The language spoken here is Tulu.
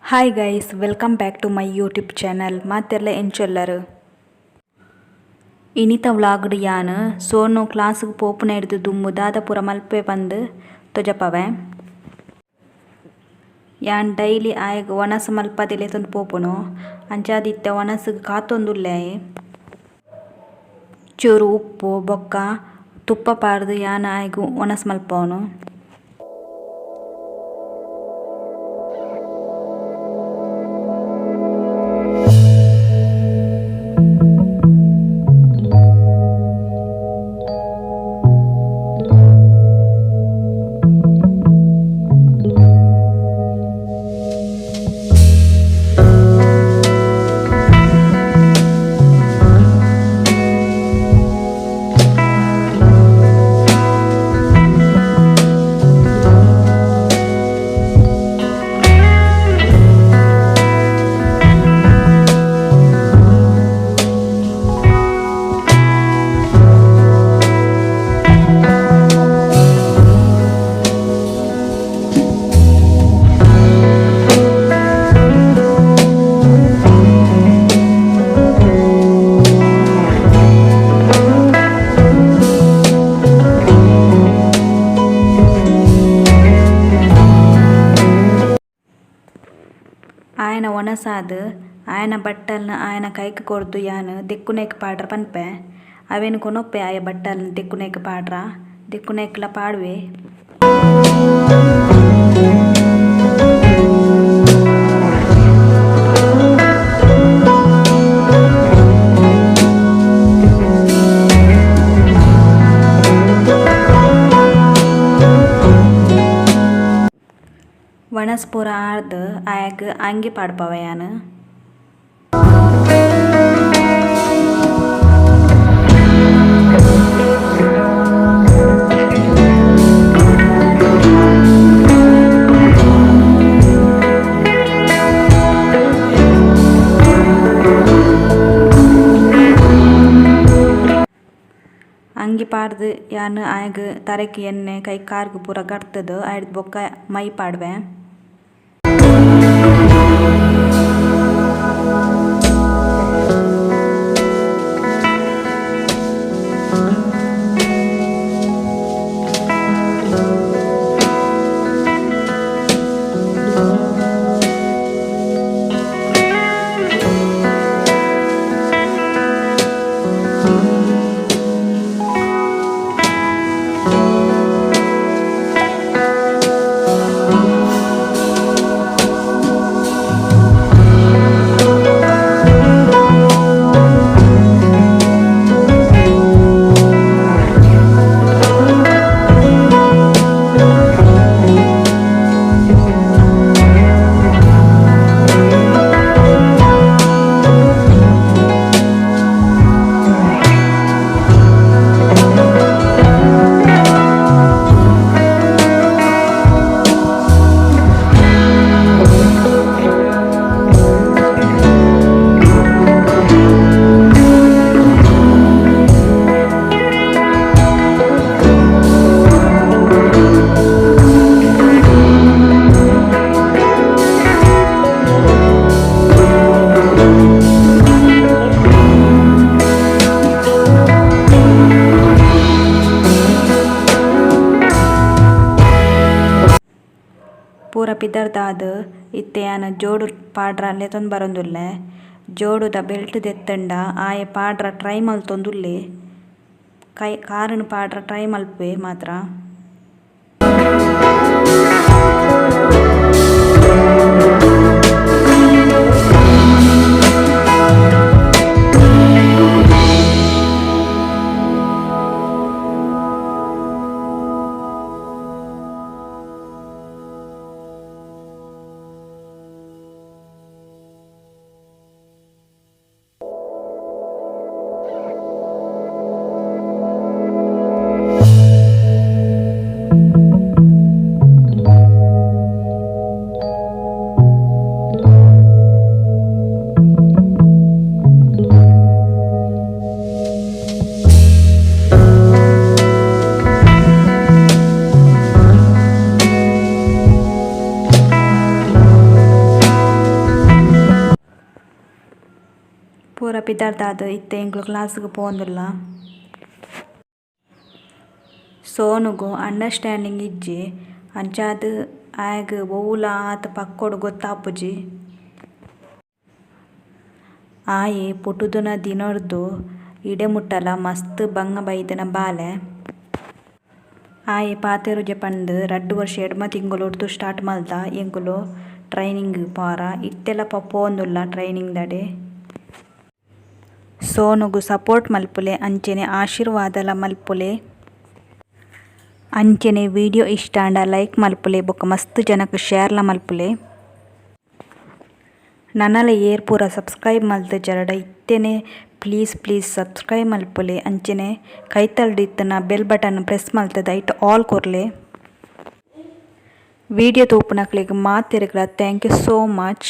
Hi guys, welcome back to my YouTube channel. ಮಾತೆರ್ಲ ಎಂಚೊಲ್ಲರು? ಇನಿತ ವ್ಲಾಗ್ಡ್ ಯಾನ್ ಸೋನು ಕ್ಲಾಸ್ಗ್ ಪೋಪುನ ದುಂಬು ದಾದ ಪೂರ ಮಲ್ಪೆ ಪಂದ್ ತೊಜಪವೆ. ಯಾನ್ ಡೈಲಿ ಆಯಗ್ ವನಸ್ ಮಲ್ಪದೆ ಲೆತೊಂದು ಪೋಪುನು. ಅಂಚಾದ್ ಇತ್ತೆ ವನಸ್ಗ್ ಕಾತೊಂದುಲ್ಲೆ ಆಯೆ. ಚೂರು ಉಪ್ಪು ಬೊಕ್ಕ ತುಪ್ಪ ಪಾಡ್ದ್ ಯಾನ್ ಆಯಗ್ ವನಸ್ ಮಲ್ಪವುನು. ಆಯನ ವನಸಾದ್ ಆಯನ ಬಟ್ಟಲ್ನ್ ಆಯನ ಕೈಕ್ ಕೊರ್ದು ಯಾನ್ ದೆಕ್ಕುನೈಕ್ ಪಾಡ್ರ ಪನ್ಪೆ. ಅವೆನ್ ಕೊನೊಪೆ ಆಯ ಬಟ್ಟಲ್ನ್ ದೆಕ್ಕುನೈಕ್ ಪಾಡ್ರ ದೆಕ್ಕುನೈಕ್ಲ ಪಾಡುವೆ. ವನಸ್ ಪೂರ ಆದ್ ಆಯಗ್ ಅಂಗಿ ಪಾಡ್ಪವೆ ಯಾನ್. ಅಂಗಿ ಪಾಡ್ದ್ ಯಾನ್ ಆಯಗ್ ತರೆಕ್ ಎಣ್ಣೆ ಕೈ ಕಾರ್ಗ್ ಪೂರ ಗರ್ತುದು ಐಡ್ದ್ ಬೊಕ್ಕ ಮೈ ಪಾಡುವೆ. ಪೂರ ಪಿದರ್ದಾದ್ ಇತ್ತೆ ಯಾನ್ ಜೋಡು ಪಾಡ್ರ ಲೆತೊಂದು ಬರೊಂದುಲ್ಲೆ. ಜೋಡುದ ಬೆಲ್ಟ್ ದೆತ್ತುಂಡ ಆಯೆ ಪಾಡ್ರ ಟ್ರೈ ಮಲ್ತೊಂದುಲ್ಲೆ. ಕೈ ಕಾರುನು ಪಾಡ್ರ ಟ್ರೈ ಮಲ್ಪುವೆ ಮಾತ್ರ. ಪೂರ ಪಿದಡ್ದಾದ್ ಇತ್ತೆ ಎಂಕುಲು ಕ್ಲಾಸ್ ಗ್ ಪೋವೊಂದುಲ್ಲ. ಸೋನುಗು ಅಂಡರ್ಸ್ಟ್ಯಾಂಡಿಂಗ್ ಇಜ್ಜಿ ಅಂಚಾದ್ ಆಯಗ್ ಒವ್ಲ ಆತ್ ಪಕ್ಕೊಡು ಗೊತ್ತಾಪುಜಿ. ಆಯೆ ಪುಟ್ಟುದುನ ದಿನೊರ್ದು ಇಡೆ ಮುಟ್ಟಲ ಮಸ್ತ್ ಬಂಗ ಬೈದಿನ ಬಾಲೆ. ಆಯೆ ಪಾತೆರುಜೆ ಪಂದ್ ರಡ್ಡ್ ವರ್ಷ ಎಡ್ಮ ತಿಂಗೊಲುರ್ದು ಸ್ಟಾರ್ಟ್ ಮಲ್ದ ಎಂಕುಲು ಟ್ರೈನಿಂಗ್ ಪೋರ ಇತ್ತೆಲ ಪೋವೊಂದುಲ್ಲ ಟ್ರೈನಿಂಗ್ ದಡೆ. ಸೋನುಗು ಸಪೋರ್ಟ್ ಮಲ್ಪುಲೆ ಅಂಚನೆ ಆಶೀರ್ವಾದಲ ಮಲ್ಪುಲೆ. ಅಂಚನೆ ವಿಡಿಯೋ ಇಷ್ಟ ಆಂಡ ಲೈಕ್ ಮಲ್ಪುಲೆ ಬೊಕ ಮಸ್ತ್ ಜನಕ್ ಶೇರ್ ಲ ಮಲ್ಪುಲೆ. ನನಲ ಏರ್ ಪೂರ ಸಬ್ಸ್ಕ್ರೈಬ್ ಮಲ್ತಿಜರ್ಡ ಇತ್ತೆನೆ ಪ್ಲೀಸ್ ಪ್ಲೀಸ್ ಸಬ್ಸ್ಕ್ರೈಬ್ ಮಲ್ಪುಲೆ ಅಂಚನೆ ಕೈತಲ್ಡ್ ಇತ್ತಿನ ಬೆಲ್ ಬಟನ್ ಪ್ರೆಸ್ಸ್ ಮಲ್ತ್ದ್ ಐಟ್ ಆಲ್ ಕೊರ್ಲೆ. ವಿಡಿಯೋ ತೂಪುನಕ್ಲೆಗ್ ಮಾತೆರ್ಗ್ಲಾ thank you so much.